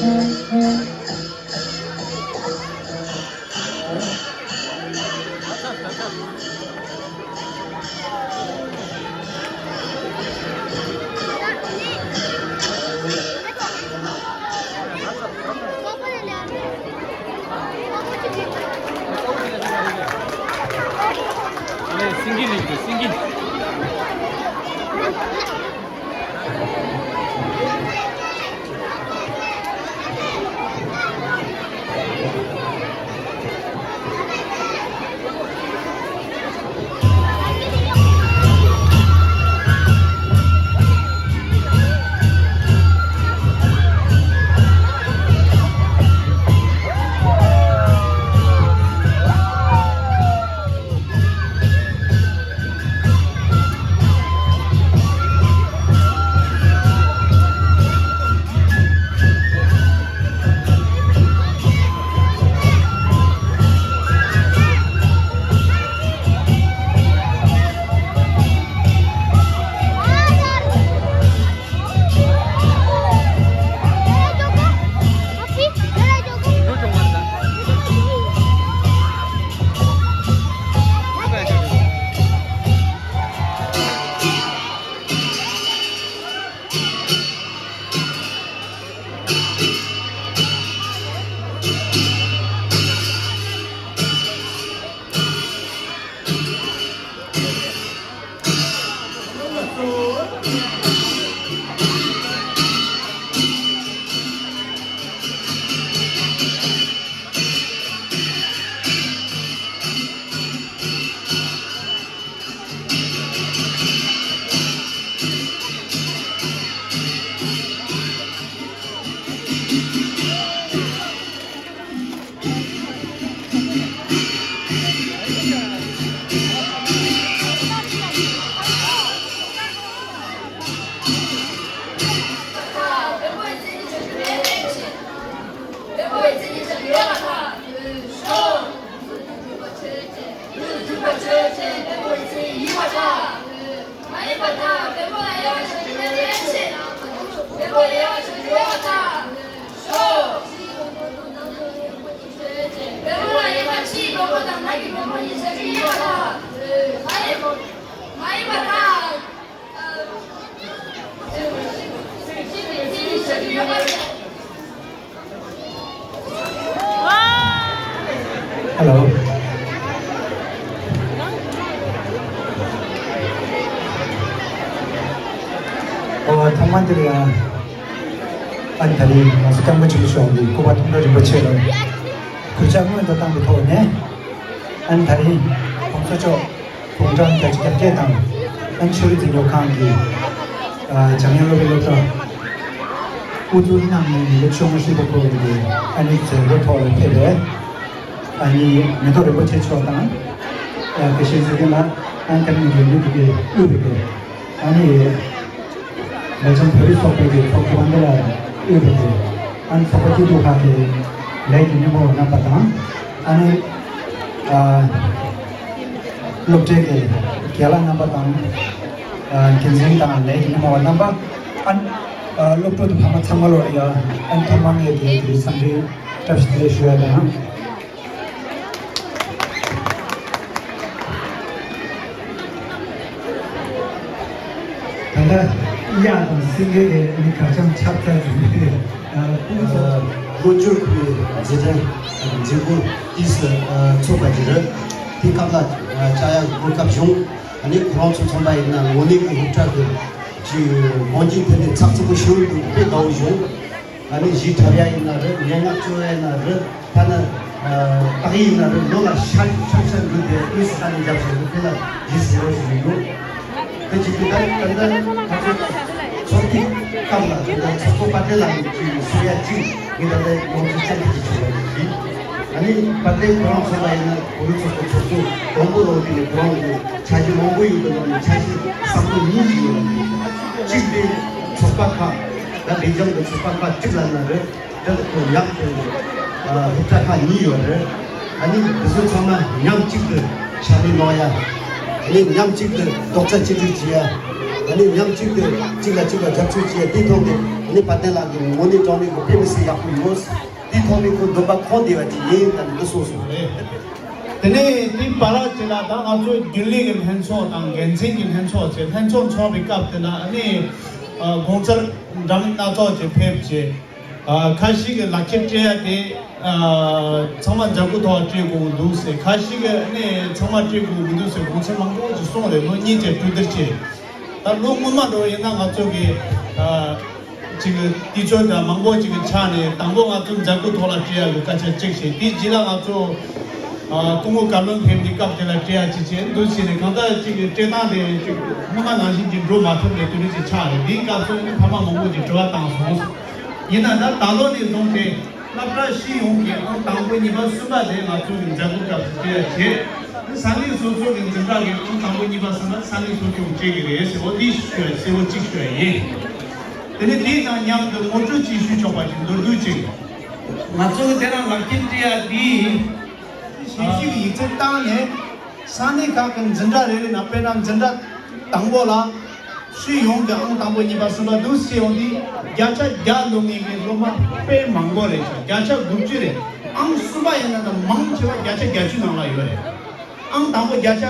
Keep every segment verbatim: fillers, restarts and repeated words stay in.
སེང་གེ་ལེགས་འདུག་སེང་གེ། Hello. ཨོ། ཐོག་མ་འདིར་ཡང་། ཨ་ནི་ད་རེས་ང་ཚོ་སྐྱབས་མགོན་ཆེན་པོ་མཆོག་གི་སྐུ་པར་མཐོང་གྲོལ་རིན་པོ་ཆེ་ལ་གུས་ཕྱག་སྔོན་དུ་བཏང་བའི་ཐོག་ནས། ཨ་ནི་ད་རེས་༸གོང་ས་མཆོག་དགུང་གྲངས་བརྒྱད་ཅུ་གྱ་བརྒྱད་དང་། ཨ་ནི་ཆོས་རིག་འཛིན་སྐྱོང་ཁང་གི་ཨ་འཇམ་དབྱངས་སློབ་གྲྭའི་སློབ་གྲྭ་དབུ་འཛུགས་གནང་ནས་ནི་ལོ་ཆུང་ངུ་ཞིག་ཏུ་འཁོར་བའི་ཨ་ནི་མཛད་སྒོའི་ཐོག་ལ་ཕེབས་པའི་ཨ་ནི་མེ་ཏོག་རིན་པོ་ཆེ་མཆོག་དང་། ཨ་དགེ་བཤེས་ཚེ་བརྟན་ལགས། ཨ་ནི་ད་ནི་ཡོད་མུས་ཀྱི་དབུས་པའི་ཨ་ནི། ལ་ཆང་བོད་རིགས་ཚོགས་པའི་གི་ཚོགས་གཙོ་དབང་འདུས་ལགས་དབུས་པའི་གི་ཨ་ནི་ཚོགས་པ་སྐྱིད་སྡུག་ཁག་གི་ལས་ཀྱི་སྣེ་མོ་རྣམ་པ་དང་། ཨ་ནི་ཨ་སློབ་གྲྭའི་གི་རྒན་ལགས་རྣམ་པ་དང་། ཨ་འགན་འཛིན་དང་ལས་ཀྱི་སྣེ་མོ་བ་རྣམ་པ། ཨ་ནི་ཨ་སློབ་ཕྲུག་དང་ཕ་མ་ཚང་མ་ལོ་ཡ། ཨ་ནི་ཐོག་མར་ངས་དེ་དེ་འཚམས་འདྲི་བཀྲ་ཤིས་བདེ་ལེགས་ཞུ་ཡ་དང་། ད་ལྟ་གཡག་དང་སེང་གེ་གི་ཨ་ནི་གར་འཆམ་ཆགས་ཚར་ཟིན་པའི་ཁོང་ཚོ། ལོ་བཅུ་པའི་རྗེས་དྲན་མཛད་སྒོ་དུས་སུ་ཚོགས་པ་ཅིག་རེད། དེ་སྐབས་ལ་བཅར་ཡག་གོ་སྐབས་བྱུང་། ཨ་ནི་ཁོ་རང་ཚོ་ཚང་མ་ཡིན་ན་དངོས་གནས་ཀྱི་སློབ་གྲྭ་གི་ཅིག་གངས་ཅན་ཐད་ནས་ཚགས་ཚུད་པོ་ཞིག་འདུག་དཔེ་དགའ་བོ་བྱུང་། ཨ་ནི་གཞས་འཁྲབ་ཡ་ཡིན་ན་རེད། སྙན་ངག་རྩོམ་ཡ་ཡིན་ན་རེད། ཐ་ན་ཨ་རྟགས་ཡིག་ཡིན་ན་རེད། ལོ་ལ་ཤར་ཤར་ཤར་འགྲོ་དེ་དངོས་སུ་ལྟ་ནས་རྒྱབ་བཞག་ནས་དཔེ་ལ་གཞས་ཟེར་བ་ཞིག་ཡིན་འདུག་དེ་བྱེད་དུས་ད་ད་ལྟ་ང་ཚོ་ཚོགས་ཐིག་སྐབས་ལ་ད་ལྟ་ཚོགས་གཙོ་དཔལ་ལྡན་ལགས་ཀྱིས་གསུང་ཡ་གཅིག་ངས་ད་ལྟ་ཡོངས་སུ་བཙན་ཐབས་ཀྱི་བྱུང་བ་ཞིག་ཨ་ནི་དཔལ་ལྡན་ཁོ་རང་ཚོ་ལ་ཡིན་ན་བོད་རིགས་ཚོགས་པའི་ཚོགས་གཙོ་དང་པོ་ལོ་དེ་ནས་ཁོ་རང་གི་འཆར་གཞི་མང་པོ་ཡོད་པའི་ནང་ནས་འཆར་གཞི་བཟང་པོ་གཉིས་ཤིག་ཡོད་པ་རེད། གཅིག་དེ་ཚོགས་པ་ཁག་ད་སྦེལ་ཇམ་གྱི་ཚོགས་པ་ཁག་གཅིག་ལ་ན་རེད། དེ་ལ་ཁོ་ཡག་དེ་སློབ་གྲྭ་ཁག་གཉིས་ཡོད་རེད། ཨ་ནི་དེ་ཚོ་ཚང་མ་མཉམ་གཅིག་ཏུ་ཕྱག་ལས་གནང་ཡ། ཨ་ནི་མཉམ་གཅིག་ཏུ་རྡོག་རྩ་གཅིག་སྒྲིལ་བྱེད་ཡ། ཨ་ནི་མཉམ་གཅིག་ཏུ་གཅིག་ལ་གཅིག་ལ་རྒྱབ་སྐྱོར་བྱས། དེའི་ཐོག་ནས་ཨ་ནི་དཔལ་ལྡན་ལགས་ཀྱི་ངོས་ནས་དྲང་གནས་ཀྱི་དཔེ་མི་སྲིད་ཡག་པོ་ཡོད། དེའི་ཐོག་ནས་ཁོ་འདོད་པ་ཁོང་བདེ་བ་ཅིག་ཡིན་ད་འདི་གསུངས་སོང་། རེད། དེ་ནས་དེའི་བར་ཅིག་ལ་ད་ང་ཚོ་རྒྱུན་ལས་ཀྱི་ལྷན་ཚོགས་དང་འགན་འཛིན་གྱི་ལྷན་ཚོགས་བྱས། ལྷན་ཚོགས་འཚོགས་པའི་སྐབས་དེ་ན་ཨ་ནི་དགོངས་འཆར་འདྲ་མིན་སྣ་ཚོགས་ཅིག་ཕེབས་བྱས། ཨ། ཁ་ཤས་ཀྱིས་ལག་ཁྱེར་སྤྲད་ཡ་དེ། ཨ། ཚང་མ་མཛད་སྒོ་ཐོག་སྤྲད་དགོས་ཀྱི་འདུག་ཟེར། ཁ་ཤས་ཀྱིས་ནི་ཚང་མ་སྤྲད་དགོས་ཀྱི་མི་འདུག་ཟེར། དགོངས་ཚུལ་མང་པོ་ཞིག་གསུངས་རེད། ལོ་གཉིས་ཙམ་གྲོས་བསྡུར་བྱས། ད་ལོ་སྔོན་མ་འདྲ་བོ་ཡིན་ན་ང་ཚོ་གི། ཨ། ཅིག་དུས་ཚོད་དང་མང་པོ་ཅིག་གི་ཆ་ནས། དང་པོ་ང་ཚོ་མཛད་སྒོ་ཐོག་ལ་སྤྲད་ཡ་གི་སྐད་ཆ་གཅིག་བྱས། དེའི་རྗེས་ལ་ང་ཚོ། ཨ། སྐུ་ངོ་བཀའ་བློན་ཕེབས་དུས་སྐབས་དེ་ལ་སྤྲད་ཡ་ཅིག་བྱས། འདུག་བྱས་ནས་གང་ལྟར་ཅིག་གི་སྤྲད་སྟངས་དེ་ཅིག་སྔོན་མ་ནང་བཞིན་ཅིག་འགྲོ་མ་ཐུབ་པའི་དུས་རིམ་ཅིག་ཆགས་རེད། དེའི་སྐབས་སུ་ནི་ཕ་མ་མང་པོ་ཅིག་དྲི་བ་བཏང་སོང་། ཡིན་ན་ད་ད་ལོ་ནས་བཟུང་སྟེ་སློབ་གྲྭ་སྤྱི་ཡོངས་ཀྱི་ཨང་དང་པོ་གཉིས་པ་གསུམ་པ་དེ་ང་ཚོ་གི་མཛད་སྒོ་སྐབས་སུ་སྤྲད་ཡ་བྱས། ས་གནས་སོ་སོ་གི་འཛིན་གྲྭ་གི་ཨང་དང་པོ་གཉིས་པ་གསུམ་པ་ས་གནས་སོ་སོ་གི་སྤྲད་ཀྱི་རེད་ཟེར་བ་འདི་ཞུ་ཡ་གསལ་བོ་གཅིག་ཞུ་ཡ་ཡིན། དེ་ནས་དེའི་དང་མཉམ་དུ་ངོ་སྤྲོད་ཅིག་ཞུ་ཆོག་པ་ཅིག་མདོར་བསྡུས་ཅིག་ང་ཚོ་གི་དེ་རང་ལག་ཁྱེར་སྤྲད་ཡ་འདི་ཞིབ་ཞིབ་ཡིག་ཚད་བཏང་ནས། ས་གནས་ཁག་གི་འཛིན་གྲྭ་རེ་རེ་ནང་། དཔེར་ན་འཛིན་གྲྭ་དང་པོ་ལ་སྤྱི་ཡོངས་ཀྱི་ཨང་དང་པོ་གཉིས་པ་གསུམ་པ་འདུག་སེ་ཡོང་དུས། བརྒྱ་ཆ་བརྒྱ་ལོན་མཁན་གྱི་སློབ་མ་དཔེ་མང་པོ་རེད་ཤག་བརྒྱ་ཆ་དགུ་བཅུ་རེད། ཨང་གསུམ་པ་ཡིན་ན་ད་མང་ཆེ་བ་བརྒྱ་ཆ་བརྒྱད་ཅུ་ནང་ལ་ཡོད་རེད། ཨང་དང་པོ་བརྒྱ་ཆ་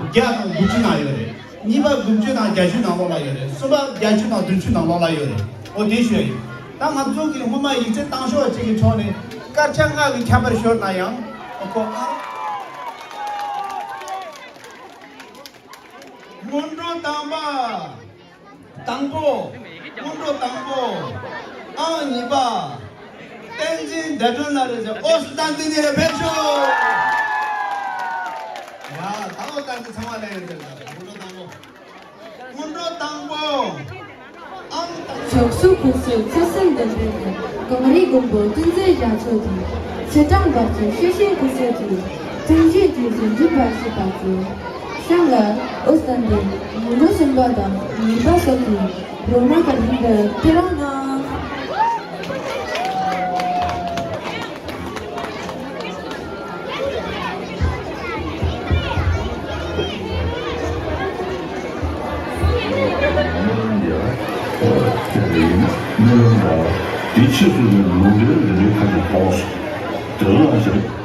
བརྒྱ་དང་དགུ་བཅུ་ནང་ཡོད་རེད། གཉིས་པ་དགུ་བཅུ་དང་བརྒྱད་ཅུ་ནང་ལོགས་ལ་ཡོད་རེད། གསུམ་པ་བརྒྱད་ཅུ་དང་བདུན་ཅུ་ནང་ལོགས་ལ་ཡོད་རེད། འོ་དེ་ཞུ་ཡ་ཡིན། ད་ང་ཚོ་གི་སྔོན་མ་ཡིག་ཚད་བཏང་ཕྱོགས་གཅིག་གི་ཕྱོགས་ནས་སྐར་ཆ་ལྔ་གི་ཁྱད་པར་ཤོར་ན་ཡང་། ཨོ་ཁོ་ཨང་། སྔོན་འགྲོ་དང་པ། དང་པོ། སྔོན་འགྲོ་དང་པོ། ཨང་གཉིས་པ། བསྟན་འཛིན་ཟླ་སྒྲོན་ལགས་རེད་ཟེར། ཨོ་སི་ཏན་ཏི་ནི་རེད། ཕེབས་ཤོག་ཡ། ད་ཨོ་སི་ཏན་ཏི་ཚང་མ་ལེན་རེད་ཟེར། སྔོན་འགྲོ་དང་པོ། སྔོན་འགྲོ་དང་པོ། ཨང་དང་། ཕྱོགས་སུ་ཁུ་སུ་ཚེ་སྲིད་འདི་འདྲའི་གི། གངས་རི་མགོན་པོ་ཏིང་འཛིན་རྒྱ་མཚོ་གི། ཚེ་དྲང་འབར་གྱི་ཤེས་བྱའི་སྐུ་ཚེ་གི། བརྩོན་འགྲུས་ཀྱི་ཟིན་བྲིས་པར་ཞིག་པ་ཚོ། ཤང་ལ་ཨོ་སྟན་ཏེ་ངོ་འགྲོ་གསུམ་པ་དང་གཉིས་པ་སོགས་ཀྱི་རོ་མ་ག་ལྷན་དུ་ཁྱེད་རང་ན། དེ་ཕྱིས་སུ་ནི་ལུང་འདྲེན་རིན་པོ་ཆེ་གི་ཐོག་སུ་དོན་ལ་ཟེར།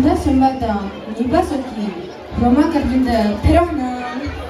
ཟླ་གསུམ་པ་དང་གཉིས་པ་སོགས་ཀྱི་སློབ་མ་བཀའ་དྲིན་དུ་ཕེབས་རོགས་གནང་།